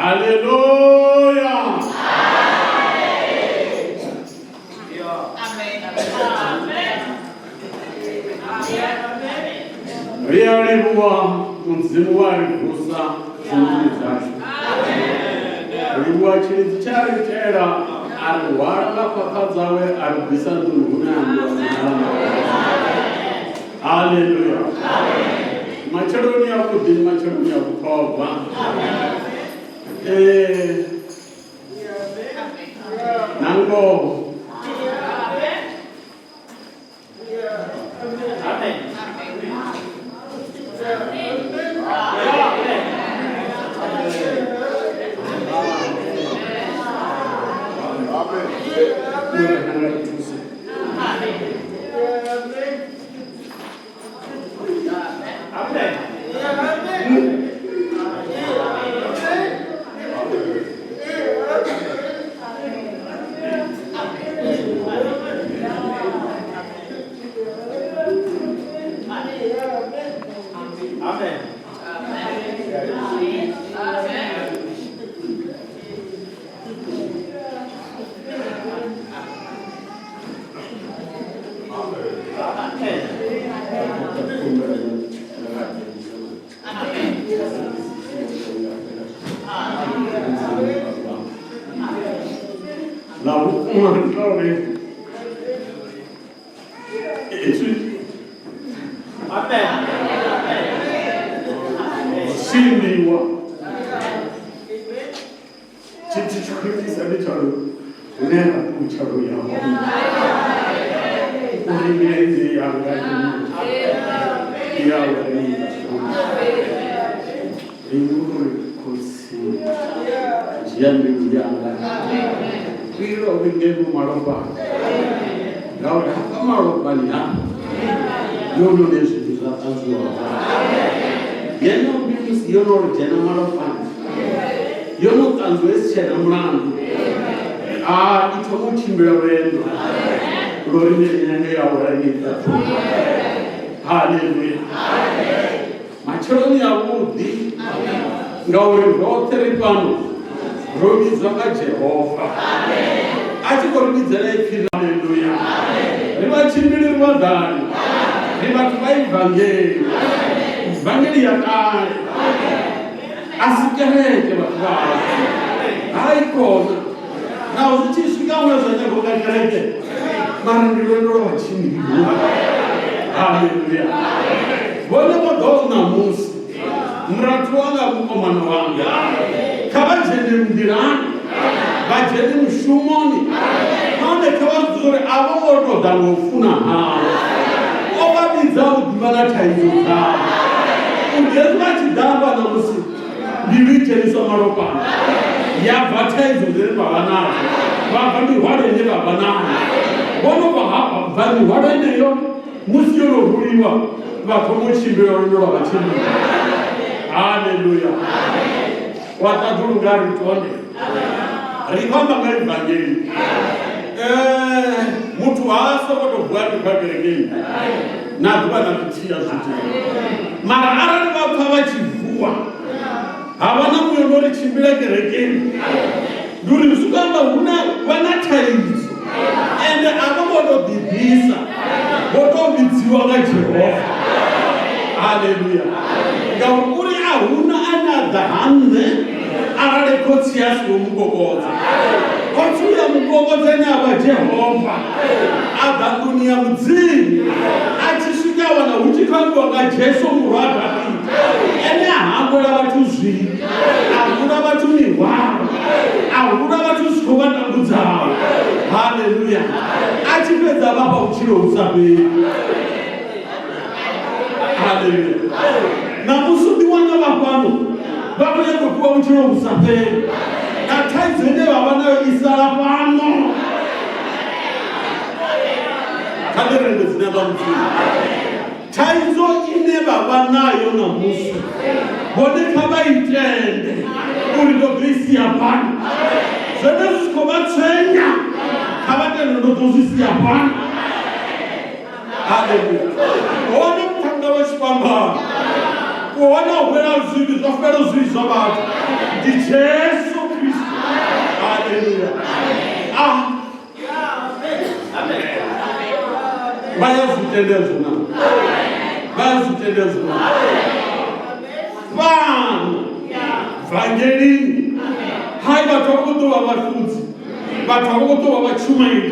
Haleluya. Ri a livhuwa Mudzimu wa ri vusa dzinduni dzashu. Livhuwa tshilidzi tsha ri itela a ri hwala nga phapha dzawe a ri ḓisa nḓuni hune a ambiwa dzina ḽa Haleluya. Matsheloni a vhuḓi ndi matsheloni a vhuṱhogwa. Na ngoho Murena nga ri thuse. Ḽa vhukuma ndi ḽa uri hezwi tshimbiwa tshithu tshi khwinisa ndi tsha uri hune ra ṱutshela u ya hone uri milenzhe yanga i ya uri ndi uri khotsi dzhia mbilu yanga fhira u vhingevho malofhani ngauri hafha malofhani hafha ndi hone hune zwithu zwa ṱanzwiwa hone yeneyo mbilu yo no dzhena malofhani yo no ṱanzwiwa i si tshena mulandu a i thoma u tshimbila lwendo lwo ri milenzhe ya wela ngei ṱaḓulu haleluya matsheloni avhuḓi ngauri roṱhe ri fhano ro vhidzwa nga jehova a tshi khou ri vhidzela ipfi ḽa haleluya ri vhatshimbili ri vhaḓali ri vhathu vha ivangeli ivangeli ya kale a si kereke vhathu vhashu hai kona naho zwi tshi swika hune zwa nyaga unga kereke mara ndi lwendo lwa vhatshimbili haleluya vhone vho ḓo ṋamusi murathu wanga mukomana wanga kha vha dzhene nḓilani vha dzhene mushumoni nahone kha vha zwi uri a vho ngo tou ḓa nga u funa havho o vha vhidza u ḓivha na thaidzo dzavho uri hezwi vha tshi ḓa hafha ṋamusi mbilu i dzheniswa malofhani ya bva thaidzo dzine vha vha nadzo vha bva mihwalo ine vha vha nayo vho no vha bva mihwalo yeneyo musi yo no ruliwa vha thoma u tshimbila lwendo lwa vhatshimbila haleluya wa ṱaḓulu nga ri tone ri khou amba nga ivangeli muthu ha soko tou vuwa ndi khou ya kerekeni na ḓuvha na ḽithihi a zwi itea mara arali vha pfa vha tshi vuwa ha vha na muya no ri tshimbila kerekeni ndi uri zwi khou amba hu na vha na thaidzo ende a vho ngo tou ḓiḓisa vho tou vhidziwa nga jehova haleluya ngauri uri a huna ane a ḓa ha nṋe arali khotsi a si mu kokodza khotsi uya mu kokodza ane a vha jehova a ḓa nḓuni ya mudzimu a tshi swika a wana hu tshi khou ambiwa nga jesu murwa wa dafita ene a hangwela vhathu zwivhi a rula vhathu mihwalo a rula vhathu zwi khou vha tambudzaho haleluya a tshi fhedza vha vha vhutshilo vhu sa fheli haleluya ṋamusi u ḓiwana vha fhano vha khou nyaga u fhiwa vhutshilo vhu sa fheli na thaidzo ine vha vha nayo i sala fhano kha ḽi rende dzina ḽa mudzimu thaidzo ine vha vha nayo ṋamusi vhone kha vha i tende uri ndo ḓo i sia fhano zwenezwi zwi khou vha tswenya kha vha tende ndo ḓo zwi sia fhano haleluya hone muṱhannga wa tshifhambano u hone u hwela zwivhi zwa fhela zwivhi zwa vhathu ndi jesu. Haleluya. Ah. Vha ya zwi tenda hezwo na? Vha ya zwi tenda hezwo na? Fhano vangelini hai vhathu a vho ngo ḓo vha vhafunzi, vhathu a vho ngo ḓo vha vhatshumaeli,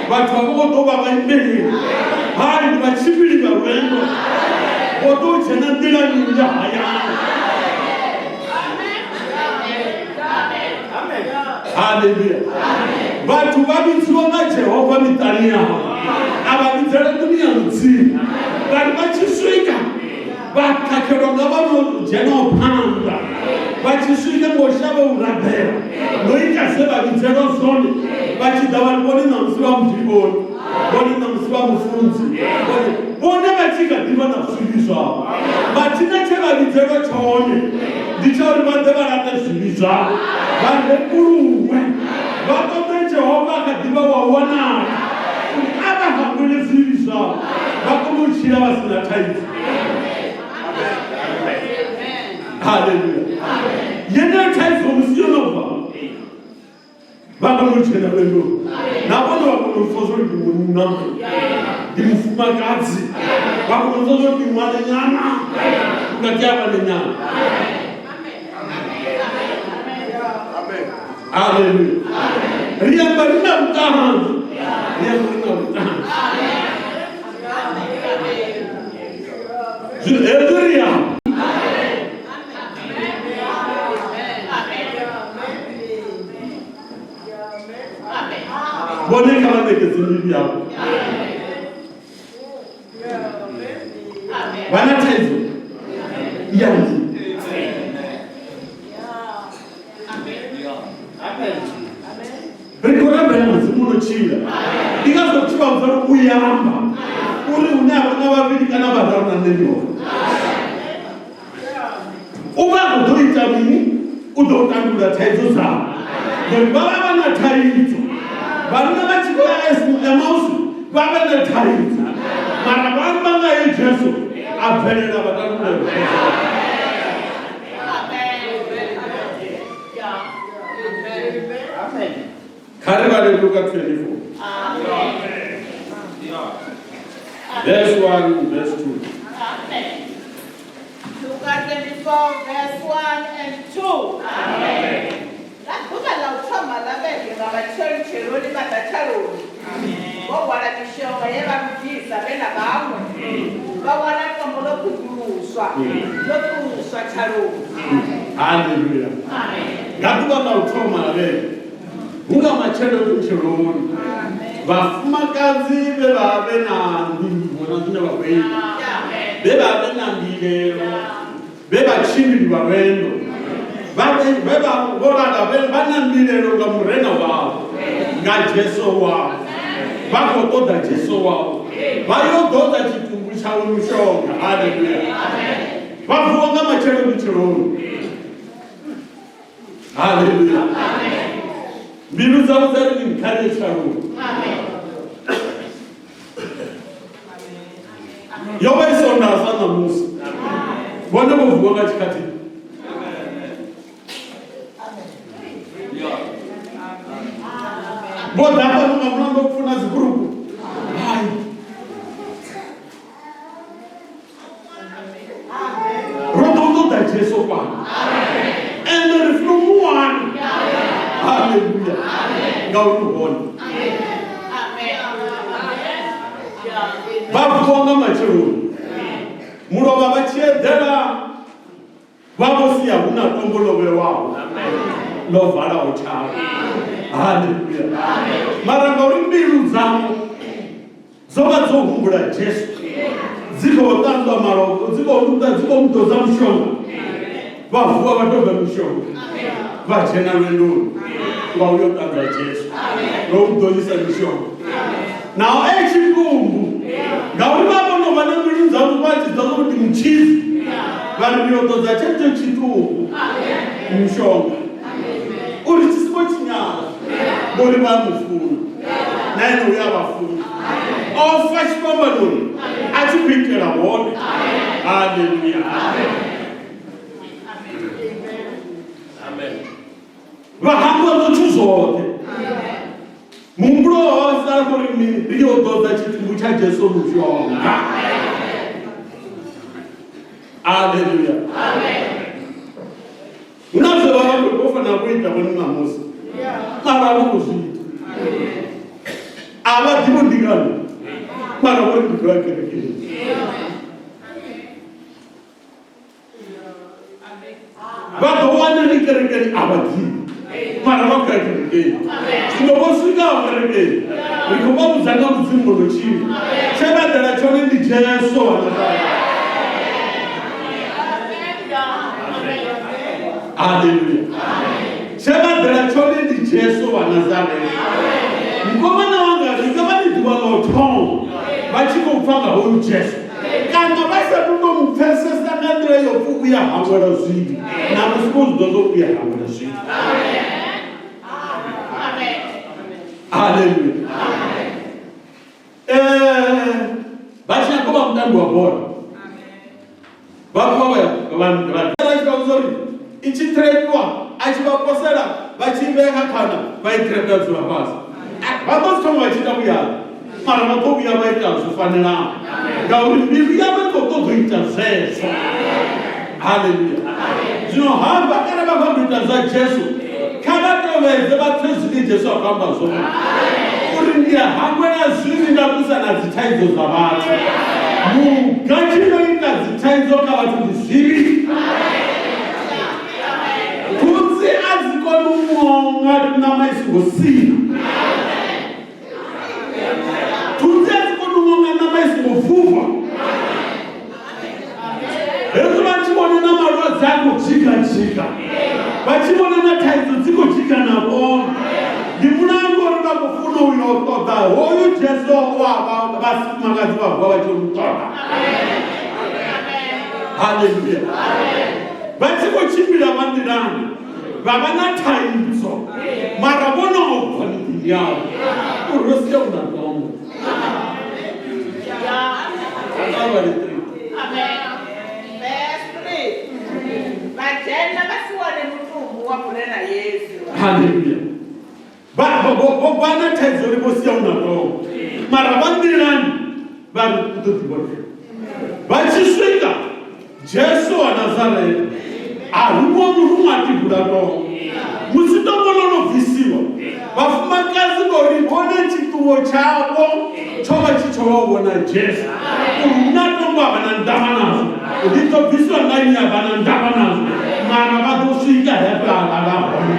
vhathu a vho ngo ḓo vha vhaimeleli. Hai ndi vhatshimbili vha lwendo, vho ḓo dzhena nḓilani ya hayani. Haleluya. Vhathu vha vhidziwa nga Jehova miṱani yavho, a vha vhidzela nḓuni ya Mudzimu. Vha ri vha tshi swika vha khakhelwa nga vha no dzhenaho phanḓa, vha tshi swika ngo shavha u rabela no ita zwe vha vhidzelwa zwone, vha tshi ḓa vha ri vhone ṋamusi vha mudikoni, vhone ṋamusi vha mufunzi, vhone vhone vha tshi kha ḓivha na zwivhi zwavho. Mathina tshe vha vhidzelwa tshone ndi tsha uri vha ḓe vha laṱe zwivhi zwavho, vha rembuluwe, vha ṱoḓe Jehova a kha ḓivha wa u wanala uri a vha hangwele zwivhi zwavho, vha kone u tshila vha si na thaidzo. Haleluya. Yeneyo thaidzo musi yo no bva, vha kone u dzhena lwendoni na vhone vha kone u pfa zwo ndi munna, ndi mufumakadzi, vha kone u pfa zwo ndi ṅwananyana vhukati ha vhanenyana. Haleluya. Ri amba ri na vhuṱanzi, ri amba ri na vhuṱanzi. Zwino hezwi ri amba vhone kha vha ṋekedze mivhi yavho. Vha na thaidzo ya mbilu. Ri khou rabela Mudzimu no tshila. Ndi ngazwo tshi vha vhudza uri u ya amba uri hune ha vha na vhavhili kana vhararu na nṋe ndi hone. U vha a khou ḓo ita mini? U ḓo tandulula thaidzo dzavho. Ngori vha vha vha na thaidzo. Vhanna vha tshi khou ya Emausi vha vha na thaidzo. Mara vha amba nga he Jesu a bvelela vha tandulula thaidzo dzavho. Kha ri vhale Luka 24. Verse 1, verse 2. Amen. Luka 24 verse 1 and 2. Amen. Nga ḓuvha ḽa u thoma ḽa vhege nga matsheloni-tsheloni vha ḓa tshaloni, vho hwala mishonga ye vha lugisa vhe na vhaṅwe, vha wana tombo ḽo khuguluswa, ḽo ṱuluswa tshaloni. Haleluya. Nga ḓuvha ḽa u thoma ḽa vhege, hu nga matsheloni-tsheloni, vhafumakadzi vhe vha vhe na nḓivho na zwine vha khou ita, vhe vha vhe na mbilelo, vhe vhatshimbili vha lwendo, vha vhe vha vho lala vhe vha na mbilelo nga Murena wavho, nga Jesu wavho, vha khou ṱoḓa Jesu wavho, vha yo ḓodza tshitumbu tshawe mushonga. Haleluya. Vha vuwa nga matsheloni-tsheloni. Haleluya. Mbilu dzavho dza ri kha ri ye tshaloni. Yo vha i Sondaha sa ṋamusi. Vhone vho vuwa nga tshikhathi. Vho ḓa fhano nga mulandu wa u funa dzigurupu. Hai. Ro ḓo ṱoḓa Jesu fhano. Ende ri funa u mu wana. Haleluya. Ngauri u hone. Vha vuwa nga matsheloni. Mulovha vha tshi eḓela vha vho sia hu na tombo ḽo vhewaho ḽo valaho tshavho. Haleluya. Mara ngauri mbilu dzavho dzo vha dzo humbula Jesu, dzi khou ṱanzwa malofha, dzi khou ṱa dzi khou ḓodza mushonga, vha vuwa vha doba mishonga vha dzhena lwendoni lwa u yo ṱanzwa Jesu lwa u ḓolisa mishonga. Naho e tshitumbu, ngauri vha vho no vha na mbilu dzavho vha tshi ḓo uri ndi mutshidzi, vha ri ndi yo ḓodza tshetsho tshitumbu mushonga uri tshi songo tshinyala, ngori vha mu funa na ene u ya vha funa. O fa tshifhambanoni a tshi khou itela vhone. Haleluya. Vha hangwa zwithu. zwoṱhe muhumbulo wa vha sala khou ri mini ri yo ḓodza tshitumbu tsha jesu mushonga aleluya hu na zwe vha vha vho fanela u ita vhone ṋamusi mara vho khou zwi ita a vha ḓivho ndi ngani mara vho ri ndi khou ya kerekeni vha ḓo wana ni kerekeni a vha ḓivhi mara vha khou ya kerekeni zwino vho swikaho kerekeni ri khou vha vhudza nga mudzimu no tshila tshe vha ḓela tshone ndi jesu wa Nazareta. Haleluya. Tshe vha ḓela tshone ndi Jesu wa Nazareta. Mukomana wanga ri nga vha ni ḓuvha ḽa u thoma vha tshi khou pfa nga hoyu Jesu kana vha sa tu tou mu pfesesa nga nḓila yo pfi u ya hangwela zwivhi na musi vho zwi ḓo zwo u ya hangwela zwivhi. Haleluya. Vha tshi nyaga u vha mutambi wa bola vha khou vha vha tshi vha vhudza uri i tshi trepiwa a tshi vha posela vha tshi vhea kha khana vha i trepe ya dzula fhasi vha ḓo si thoma vha tshi ita vhuyana mara vha ḓo vhuya vha ita zwo fanelaho ngauri mbilu yavho i khou ṱoḓa u ita zwezwo haleluya zwino hafha kana vha khou ita zwa jesu kha vha tovhedze vha pfe zwine jesu a khou amba zwone uri ndi a hangwela zwivhi nda ṱusa na dzithaidzo dza vhathu muga tshi no ita dzithaidzo kha vhathu ndi zwivhi khunzi a dzi koni u ṅoṅa ṋama i songo sina thunzi a dzi koni u ṅoṅa ṋama i songo vuvha hezwi vha tshi vhona na malwadze a khou dzhika-dzhika vha tshi vhona na thaidzo dzi khou dzhika na vhona ndi mulandu uri vha khou funa u yo ṱoḓa hoyu jesu wa vhafumakadzi vha vuwa vha tshi mu ṱoḓa haleluya vha tshi khou tshimbila vha nḓilani vha vha na thaidzo mara vho no bva miḓini yavho uri ro sia u na tombo Vha dzhena vha si wane mutumbu wa Murena Yesu. Haleluya. Vha vha na thaidzo uri vho sia u na tombo mara vha nḓilani vha ri u ḓo ḓivhonela vha tshi swika Jesu wa Nazareta a rumiwa muruṅwa a tibula tombo. Musi tombo ḽo no bvisiwa, vhafumakadzi vho ri vhone tshiṱuwo tshavho tsho vha tshi tsho vha u vhona Jesu. Uri hu na tombo a vha na ndavha nazwo, ḽi ḓo bvisiwa nga nnyi a vha na ndavha nazwo, mara vha ḓo swika he vha lala hone.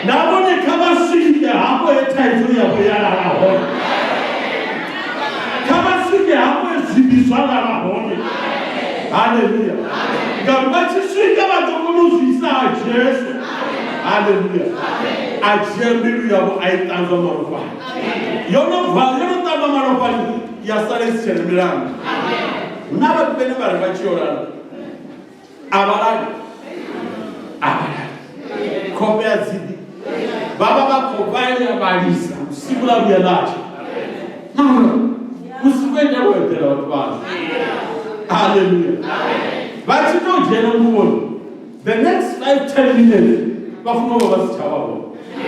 Na vhone kha vha swike hafho he thaidzo yavho ya lala hone. Kha vha swike hafho he zwivhi zwa lala hone. Haleluya. Ngauri vha tshi swika vha ḓo kona u zwi isa ha Jesu. Haleluya. A dzhia mbilu yavho a i ṱanzwa malofhani. Yo no bva yo no ṱamba malofhani ya sala i si tshena milandu. Hu na vhathu vhane vha ri vha tshi yo lala a vha lali a vha lali khofhe a dziḓi vha vha vha khou vhalela vhalisa vhusiku ḽa vhuya ḽatsha mara vhusiku ende vho eḓela vhathu vhashu haleluya vha tshi tou dzhena nguvhoni the next 5 10 minutes vha funa u vha vha si tsha vha hone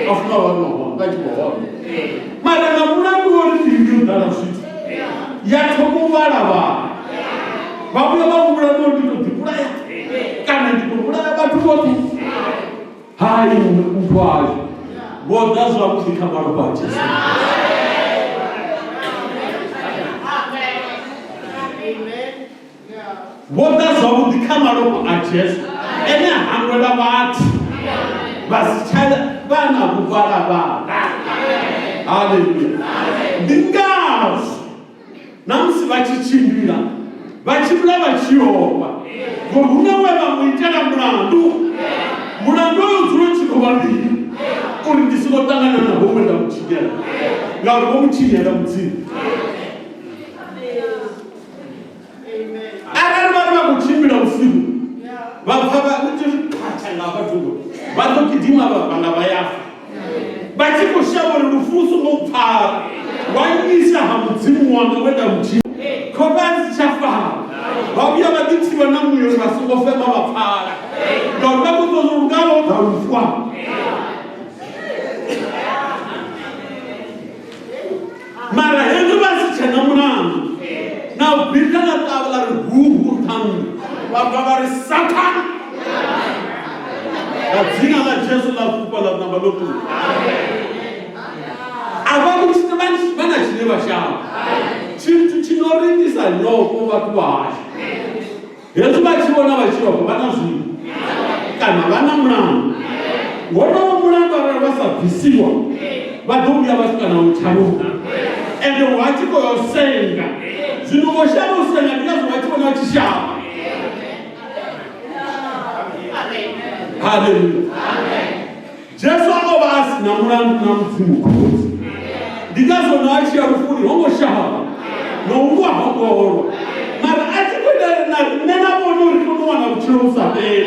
vha funa u vha no hone vha tshi vho hone mara nga mulandu wo ri mbilu yo ḓala zwithu ya thoma u vhala vhala vha vhuya vha humbula no ndi tou ḓivhulaya kana ndi tou vhulaya vhathu vhoṱhe hai muthu ashu vho ḓa zwavhuḓi kha malofha a Jesu Vho ḓa zwavhuḓi kha malofha a Jesu, ene a hangwela vhathu vha si tsha vha na vhuvhalavhala. Haleluya! Ndi ngazwo na musi vha tshi tshimbila vha tshimbila vha tshi ofha, ngori hu na we vha mu itela mulandu. Mulandu uyu u dzula u tshi khou vha mbilu uri ndi songo ṱangana na howe nda mu tshinyela, ngauri vho mu tshinyela Mudzimu. Arali vha ri vha khou tshimbila vhusiku vha pfa vha u tshi phatsha nga hafha thungo vha ḓo gidima vha vha nga vha ya fa vha tshi khou shavha uri lufu lu songo pfara wa nyisa ha mudzimu wanga we nda mudzhia khofhe a si tsha fara vha vhuya vha ḓi thivha na muya uri vha songo fema vha pfala ngauri vha khou ṱoḓa uri nga vho ḓa lufu afha. bva vha ri Sathane nga dzina ḽa Jesu ḽa fhufha ḽa namba ḽo ṱuwa. A vha vha na tshine vha shavha tshithu tshi no ri itisa nyofho vhathu vha hashu. Hezwi vha tshi vhona vha tshi ofha vha na zwivhi kana vha na mulandu. Wonowo mulandu arali vha sa bvisiwa vha ḓo vhuya vha swika na u tshaluka. Ende wa tshi khou yo senga zwino vho shavha u senga ndi ngazwo vha tshi vhona vha tshi shavha. Haleluya. Jesu o vha a si na mulandu na Mudzimu Khotsi. Ndi ngazwo na a tshi ya lufuni ho ngo shavha, na u lwa ho ngo lwa. Mara a tshi khou ita uri na riṋe na vhone uri kone u wana vhutshilo vhu sa fheli.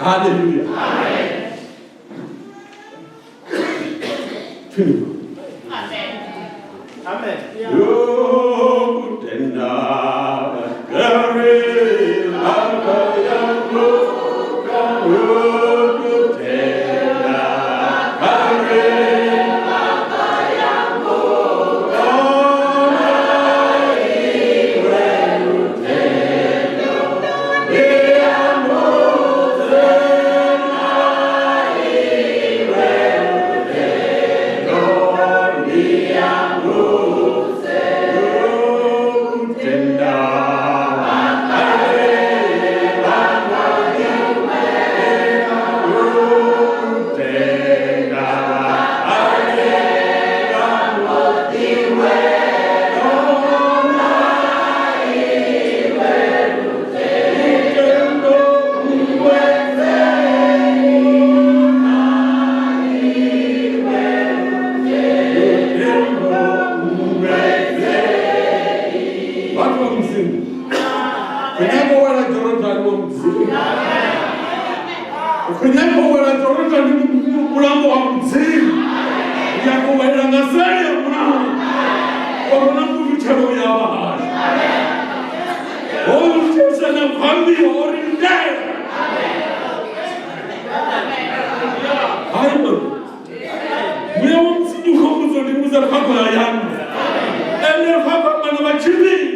Haleluya. Amen. Amen. Yokutenda Vhathu vha Mudzimu, ri nyaga u wela Jorodani wa Mudzimu. Ri khou nyaga u wela Jorodani mulambo wa Mudzimu. Ri nyaga u wela nga seli ya mulambo. Uri na mvutshelo ya vha hashu. Ho thusa na khou ambiwa uri ndela. Hai mani. Muya wa Mudzimu u khou mbudza uri ndi mbudza ri khou amba hayani. Ende ri khou amba na vhatshivhili.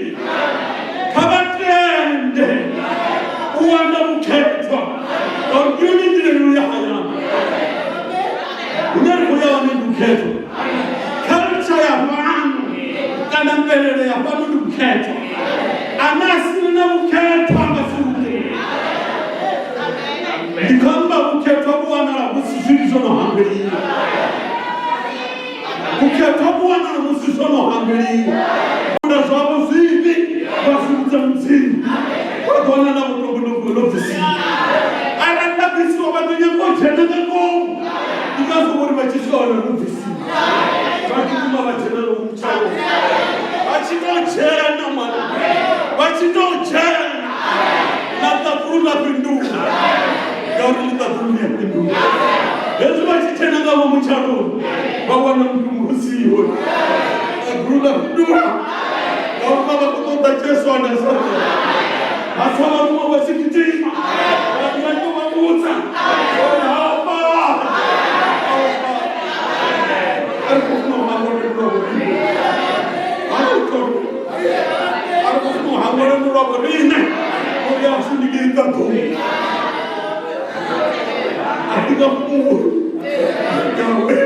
Kha vha tende u wana vhukhethwa ngauri ndi yone nḓila yo ya hayani. Hune ri khou ya hone ndi vhukhethwa. Culture ya fhano kana mvelele ya fhano ndi vhukhethwa. Ane a si na vhukhethwa a nga si vhuke. Ndi khou amba vhukhethwa vhu wanala musi zwivhi zwo no hangweliwa. Vhukhethwa vhu wanala musi zwo no hangweliwa. Na zwavho zwivhi vha zwi vhudza Mudzimu, vha ḓo wana na vhutombo ḽo bvisiwa. Arali ḽa bvisiwa vha ḓo nyaga u dzhena nga ngomu. Ndi ngazwo vho ri vha tshi swika wana ḽo bvisiwa. Vha gidima vha dzhena ngomu tshaloni. Vha tshi tou dzhena mwana, vha tshi tou dzhena ḽa ṱaḓulu ḽa fhindula ngauri ḽiṱaḓulu ḽi a fhindula. Hezwi vha tshi dzhena nga ngomu tshaloni vha wana mutumbu u siho. Ṱaḓulu ḽa fhindula ngauri vha vha khou ṱoḓa Jesu wa Nazareta. Vha pfa vharuṅwa vha tshi gidima vha ḓa vha vhudza uri hafha a ri khou funa u hangwa lwendo lwa vhoriṋe. A ri khou a ri khou funa u hangwa lwendo lwa vhoriṋe uri ashu ndi ngei ṱaḓulu. A thi nga fhuri ngawe.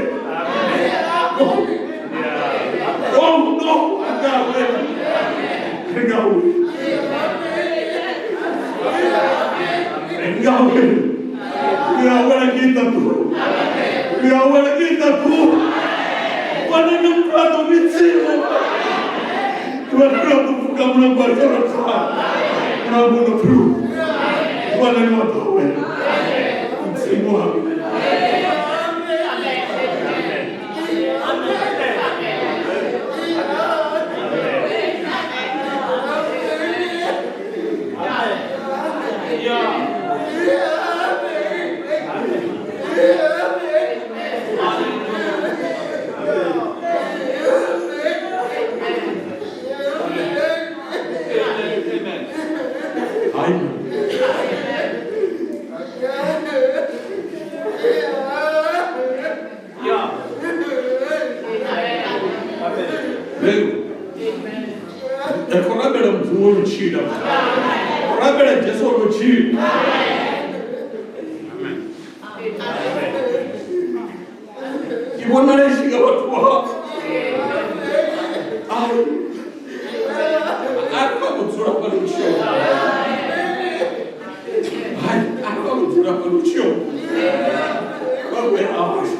No, no, ngawe. Ri ngawe. Ngawe. Ri a wela ngei ṱaḓulu. Ri a wela ngei ṱaḓulu. Fana na muthu a ḓo vhidziwa. Vhathu vha ḓo pfuka mulambo wa Jorodani. Mulambo u no pfi Lufu. Ḓuvha wa ḓo wela. Mudzimu wanga. Hai. Ri khou rabela Mudzimu o no tshila. Rabela Jesu o no tshila. Ke vhonala i tshi nga vhathu vha ai a ri vha vhudzula fhano vhutshilo hai a ri vha vhudzula fhano vhutshilo vha vhuya hashu.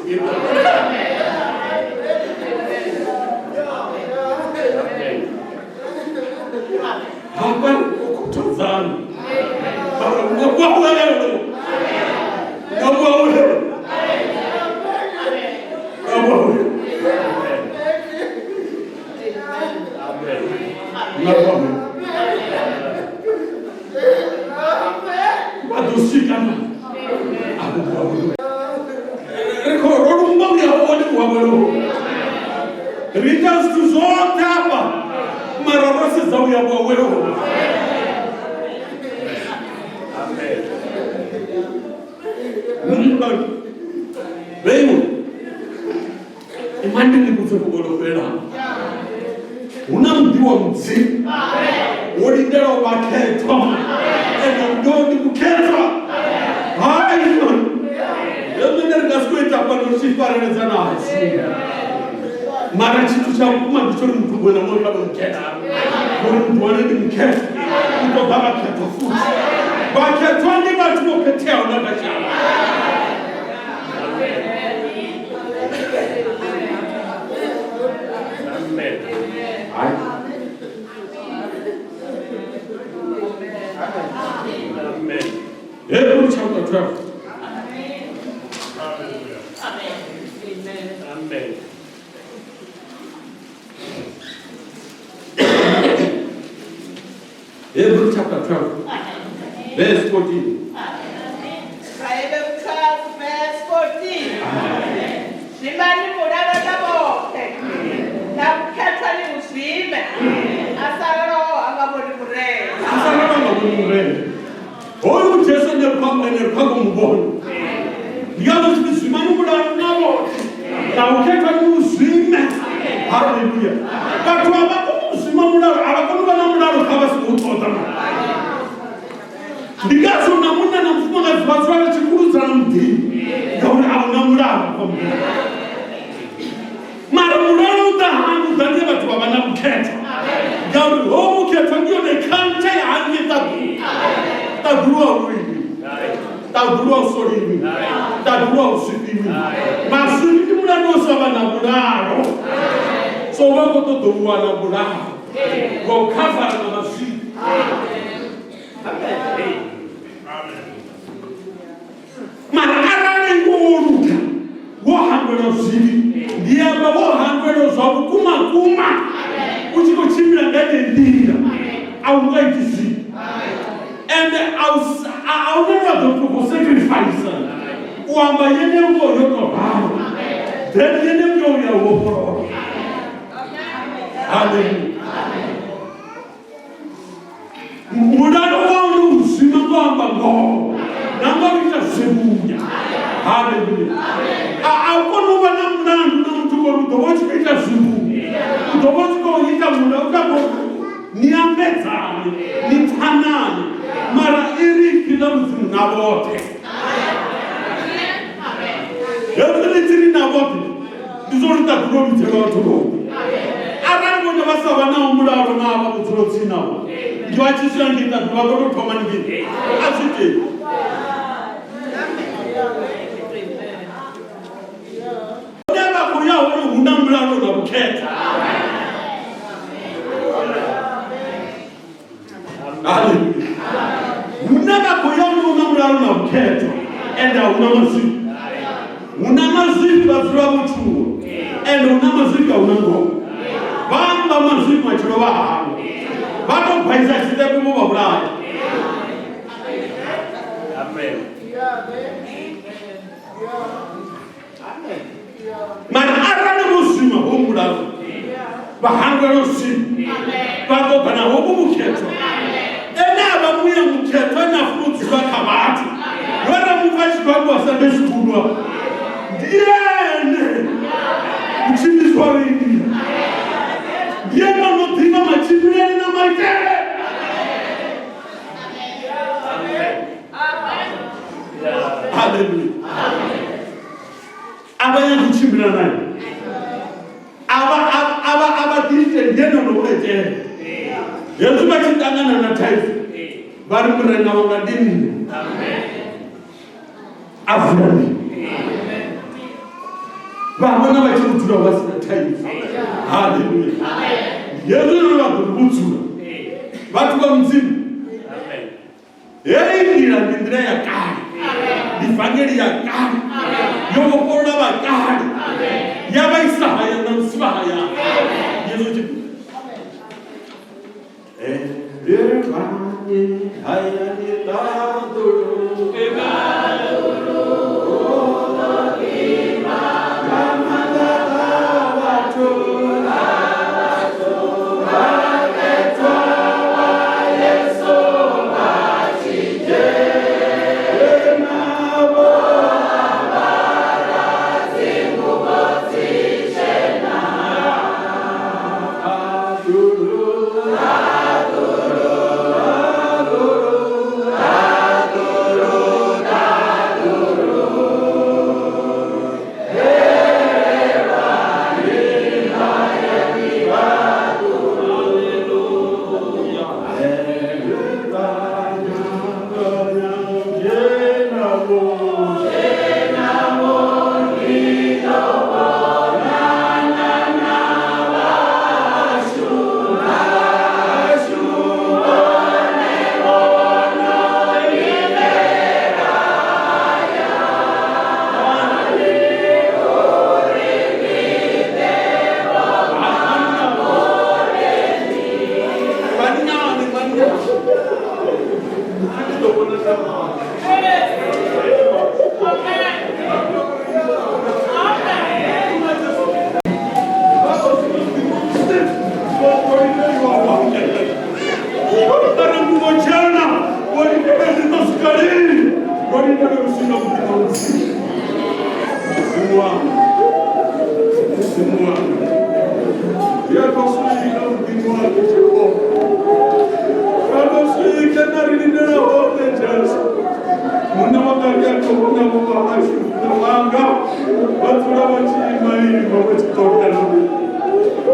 Hafha ri khou khuthadzana mara nga vhuawelo nga vhuawelo nga vhuawelo nga vhuawelo vha ḓo swika na afho vhuawelo ri khou ro lumba u ya hone vhuawelo. Ri ita zwithu zwoṱhe hafha mara ro sedza u ya vhuaweloni. Vheiwe imani ni vhudze fhungo ḽo fhelelaho. Hu na muḓi wa Mudzimu wo lindelaho vhakhethwa, ende ndo ndi mukhethwa. Hai mani, hezwi nṋe ri nga si khou ita fhano ri tshi fareledza nazwo, mara tshithu tsha vhukuma ndi tsho uri muthu muṅwe na muṅwe kha vhe mukhethwa, ngori muthu wane ndi mukhethwa, u ṱoḓa vhakhethwa futhi. Vhakhethwa ndi vhathu vho khetheaho na kha shango. Hai. Hebrew chapter 12. Amen. Hebrew chapter 12, verse 14. Vhaheberu 12 verse 14. Zwimani mulalo na vhoṱhe, na vhukhethwa ni hu zwime, a sa raloho ha nga vhoni Murena. A sa ralo nga vhoni Murena. Hoyu Jesu ne ri khou ene ri khou mu vhona. Ndi ngazwo tshi pfi zwimani mulalo na vhoṱhe, na vhukhethwa ni hu zwime. Haleluya. Vhathu a vha koni u zwima mulalo, a vha koni u vha na mulalo kha vha songo u ṱoḓa. Ndi ngazwo na munna na mufumakadzi vha dzula vha tshi kuludzana muḓini, ngauri a huna mulalo afha muḓini. Mara mulalo u ḓa hani? U ḓa nge vhathu vha vha na vhukhethwa, ngauri ho vhukhethwa ndi yone culture ya hangei ṱaḓulu. Ṱaḓulu a hu lwiwi, ṱaḓulu a hu soliwi, ṱaḓulu a hu zwifhiwi. Maswiri ndi mulandu wa u sa vha na mulalo, so vha khou ṱoḓa u wana mulalo nga u khavara nga mazwifhi. Mara arali wo luga, wo hangwelwa zwivhi, ndi amba wo hangwelwa zwa vhukuma kuma, u tshi khou tshimbila nga yeneyi nḓila, a u nga iti zwivhi. Ende a u a u na wa ḓo tou khou sacrifice. U amba yeneyo ngoho yo tou ralo, then yeneyo ngoho ya u vhofholola. Hallelujah. Mulalo wau ndi u zwima ngo amba ngoho na nga u ita zwivhuya. Haleluya. A u koni u vha na mulandu na muthu ngori u ḓo vha u tshi khou ita zwivhuya, u ḓo vha u tshi khou ita mulandu u khou ni ambedzane ni pfanane, mara i ri ipfi ḽa Mudzimu na vhoṱhe. Hezwi ri tshi ri na vhoṱhe ndi zwo ri ṱaḓulu vhidzelwa vhathu vhoṱhe. Arali vhone vha sa vha naho mulalo na avha vhudzulo tsini navho, ndi vha tshi swika ngei ṱaḓulu vha ḓo tou thoma ngei. A zwi tei. Hune vha khou ya hone hu na mulalo na vhukhethwa. Haleluya. Hune vha khou ya hone hu na mulalo na vhukhethwa, ende a hu na mazwifhi. Hu na mazwifhi vha dzula vho tshuwa, ende hu na mazwifhi a hu na ngoho. Vha amba mazwifhi matshelo vha hangwa, vha tou bvaisa tshiṱepe vho vha vhulaya. Amen. Mara arali vho zwima ho mulalo, vha hangwelwa zwivhi, vha ṱoḓa na hovhu vhukhethwa. Ene a vha muya mukhethwa ane a funa u dzula kha vhathu, we ra mu pfa a tshi khou ambiwa Sunday school afha, ndi ene mutshimbidzi wa vheiwa, ndi ene o no ḓivha matshimbilele na maitele. Vha ri murena wanga ndi nṋe. A vula mbilu. Vha vhona vha tshi vhudzula vha si na thaidzo. Haleluya. Hezwi zwine vha ḓo ri vhudzula. Vhathu vha Mudzimu. Heyi nḓila ndi nḓila ya kale. Ndi vangeli ya kale. Yo vhofholola vha kale. Ya vha isa hayani na musi vha hayani. Yesu tshi Elelwani hayani ṱaḓulu.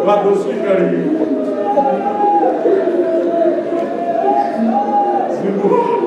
Vha ḓo swika lini? Dzimu.